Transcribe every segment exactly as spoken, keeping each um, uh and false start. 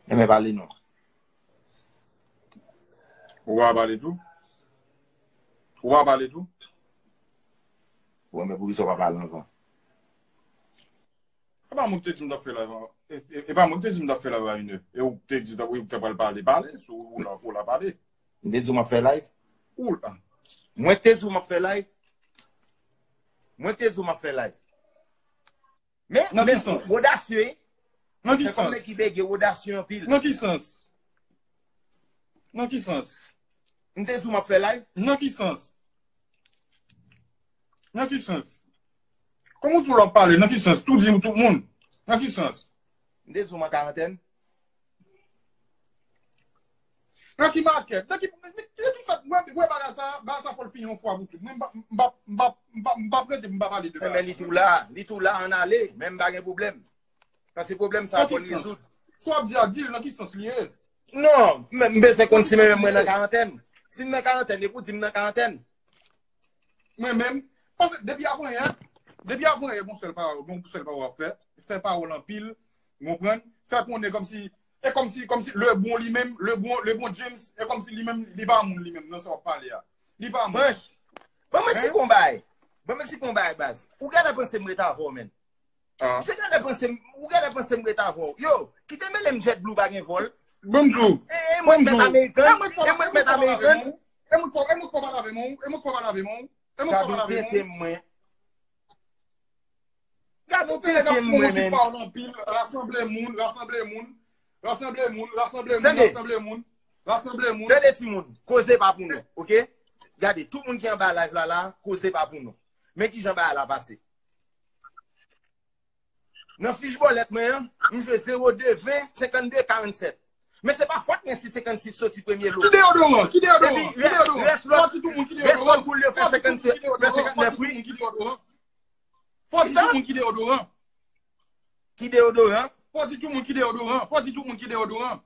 Enben pale non. Ou pa pale tou? Ou pa pale tou? Bon, men poukisa w pa pale anvan? E pa mwen ki te di m t ap fè live an. E, e, e pa mwen ki te di m t ap fè live a inè. E ou te di ou te pral pale, pale. Si ou la, ou la pale. M te di w m ap fè live? Ou la. Mwen te di w m ap fè live? Mwen te di w m ap fè live. Men, men, ou odasye, wi. Nan ki sans? Nan ki sans? Fè kòm nèg ki bege, ou odasye anpil. Nan ki sans? Nan ki sans? M te di w m ap fè live? Nan ki sans? Nan ki sans? Kòman w di w ap pale? Nan ki sans? Tou di m tout moun. Nan ki sans? M te di w m an karantèn. Nan ki makèt? Nan ki, nan ki sa? Wè, wè bagay sa, bagay sa fò l fini yon fwa pou tout. Mwen, m pa, m pa, m pa, m pa, m pa prete, m pa pale de bagay sa. Men li tou la, li tou la, ann ale, men m pa gen pwoblèm. Paske pwoblèm sa fò l rezoud. Sa w ap di a, di l nan ki sans li ye? Non, men m bezwen konn si men mwen nan karantèn. Si m nan karantèn, e pou di m nan karantèn. Mwen menm, paske depi avanyè, depi avanyè, gon sèl pawòl, gon sèl pawòl w ap fè, fè pawòl anpil, ou konprann? Fè konnen kòmsi, e kòmsi, kòmsi Lebron li menm, Lebron, Lebron James, e kòmsi li menm, li pa moun li menm, nan sa w ap pale a. Li pa moun. Branch, ban m eksplike yon bagay. Ban m eksplike yon bagay, baz. Ou genlè panse m ret avè w, menn. Misye genlè panse m, ou genlè panse m ret avè w. Yo, kite mele m JetBlue pa gen vòl. Ban m di w. E, e mwen k mèt American, e mwen k mèt American. E mwen k fò, e mwen k fò pale avè mwen, e mwen k fò pale avè mwen, e mwen k fò pale avè mwen. Gade w tenten mwen. Gade w tenten mwen, menn. Rasanble moun, rasanble moun, rasanble moun, rasanble moun, rasanble moun, rasanble moun. Tande timoun, koze pa pou nou, oke? Gade, tout moun ki anba live la la, koze pa pou nou. Men kijan bagay la pase. Nan fich bòlèt mwen an, m jwe zewo de ven, senkannde, karannsèt. Men se pa fòt mwen si senkannsis soti premye lo. Ki deyodoran? Ki deyodoran? Ki deyodoran? Fò di tout moun ki deyodoran. Red Bull yo fè senkannèf, wi. Fò di tout moun ki deyodoran. Ki deyodoran? Fò di tout moun ki deyodoran. Fò di tout moun ki deyodoran.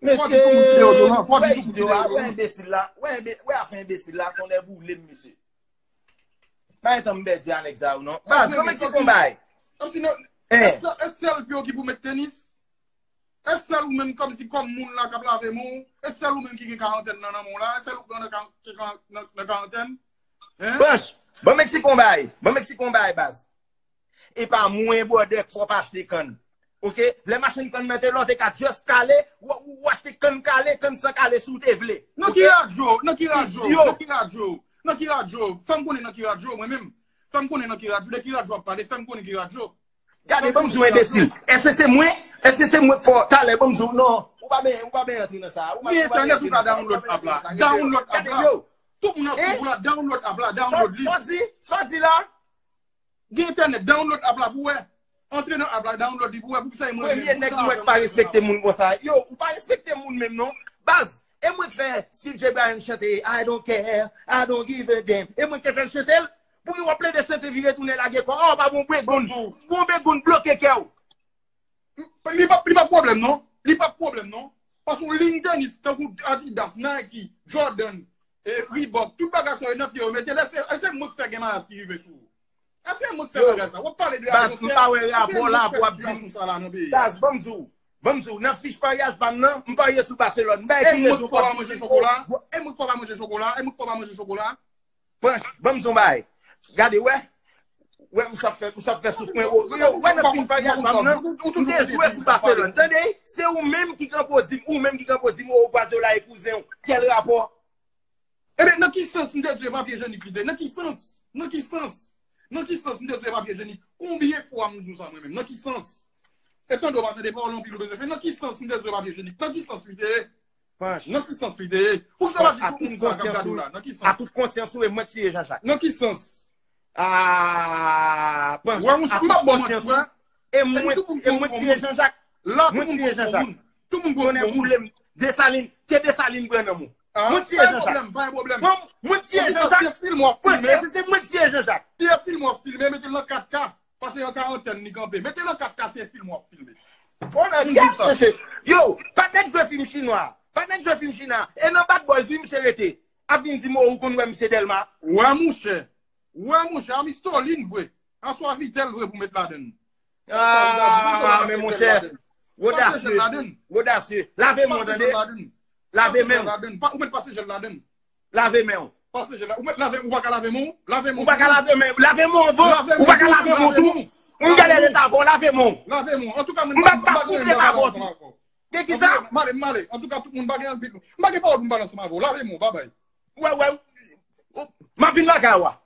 Mesye, wè idiot la, wè enbesil la, wè enbe-, wè afè enbesil la, tonnè boule m, mesye. Pa gen tan m pèdi a nèg sa yo, non. Baz, ban m eksplike yon bagay. Kòmsi non, e sèl, e sèl pye w ki pou met tenis? E sèl ou menm kòmsi kòm moun la k ap lave men w? E sèl ou menm ki gen karantèn nan, nan men w la? E sèl ou k nan, nan, nan, nan karantèn? Hein? Branch, ban m eksplike yon bagay. Ban m eksplike yon bagay, baz. E pa mwen, brother, k fè w pa achte kann. Oke? Lè machann kann nan te la, w te ka just kale, w, w, w achte kann kale, kann san kale si w te vle. Nan ki radyo? Nan ki radyo? Nan ki radyo? Nan ki radyo? Fè m konnen nan ki radyo, mwen menm. Fè m konnen nan ki radyo, de ki radyo w ap pale, fè m konnen ki radyo. Gade, ban m di w enbesil. Èske se mwen? Èske se mwen k fè w talè, ban m di w, non. Ou pa ben, ou pa ben antre nan sa. Ou pa, ou pa ben antre nan sa. Gen entènèt ou ka download app la. Download app la. Tout moun ap sou la, download app la, download li. Sa w di? Sa w di la? Gen entènèt, download app la pou wè. Antre nan app la, download li pou wè poukisa e mwen. Premye nèg m wè k pa respekte moun konsa. Yo, ou pa respekte moun menm non. Baz, e mwen k fè Steve J. Bryan chante I don't care, I don't give a damn. E mwen k te fè l chante l. Pouki w ap plede chante vire tounen lage kò? Oh, pa bon begoun. Bon begoun bloke kè w. Li pa, li pa pwoblèm non. Li pa pwoblèm non. Paske yon liy tenis tankou Adidas, Nike, Jordan, e, Reebok, tout bagay sa yo nan pye yo mete l, e se, e se mwen k fè gen maraz ki rive sou ou. E se mwen k fè bagay sa. W ap pale de ajan frè. Baz, m pa wè rapò la pou w ap di m. Baz, ban m di w. Ban m di w, nan fich paryaj pa m nan, m parye sou Barcelone. M bay ki rezon pou w ap di m. E mwen k fè w pa manje chokola? E mwen k fè w pa manje chokola? Branch, ban m di w yon bagay. Gade, wè. Wè, ou sa fè, ou sa fè souf mwen. Yo, wè nan fich paryaj pa m nan, m te jwe sou Barcelone. Tande, se ou menm ki kanpe w di m, ou menm ki kanpe w di m, o, Guardiola e kouzen w. Kèl rapò? Ebyen, nan ki sans m te di w e papye jenik li te ye? Nan ki sans? Nan ki sans? Nan ki sans m te di w e papye jenik? Konbyen fwa m di w sa mwen menm? Nan ki sans? E tande w pa tande pawòl anpil ou bezwen fè. Nan ki sans m te di w e papye jenik? Nan ki sans li te ye? Nan ki sans li te ye? Poukisa w pa di tout moun sa k ap gade w la? Nan ki sans? A tout konsyans ou, e mwen tiye Jean Jacques. Nan ki sans? A, Panch, a tout konsyans ou, e mwen, e mwen tiye Jean Jacques. Mwen tiye Jean Jacques. Tonnè boule m, Desalin, ke Desalin pran nan men w. Mwen tiye Jean Jacques. Mwen, mwen tiye Jean Jacques. Mwen, e se, se mwen tiye Jean Jacques. Se yon fim w ap filme, mete l nan kat K. Paske an karantèn li kanpe. Mete l an kat K, se fim w ap filme. Konnen gèt, mesye. Yo, pa nèk jwe fim chinwa. Pa nèk jwe fim chinwa. E nan Bad Boys, wi, misye rete. Ap vin di m, o, ou konn wè misye Dèlma. Wè, monchè. Wè, monchè, a mistolin vre. Aswa vitèl vre pou met ladann. Ah, men monchè, odasye, odasye. Lave men w, tande. Lave men w. Ou mèt pase jèl ladann. Lave men w. Pase jèl la. Ou mèt lave, ou pa ka lave men w. Lave men w. Ou pa ka lave men w. Lave men w anvan. Ou pa ka lave men w tou. M gade leta avè w, lave men w. Lave men w. Antouka, m pa ka koute avè w tou. Gen ki sa? M ale, m ale. Antouka, tout moun pa gen anpil. M pa gen pawòl pou m pale ansanm avè w. Lave men w, babay. Wè, wè. M ap vin lakay ou a.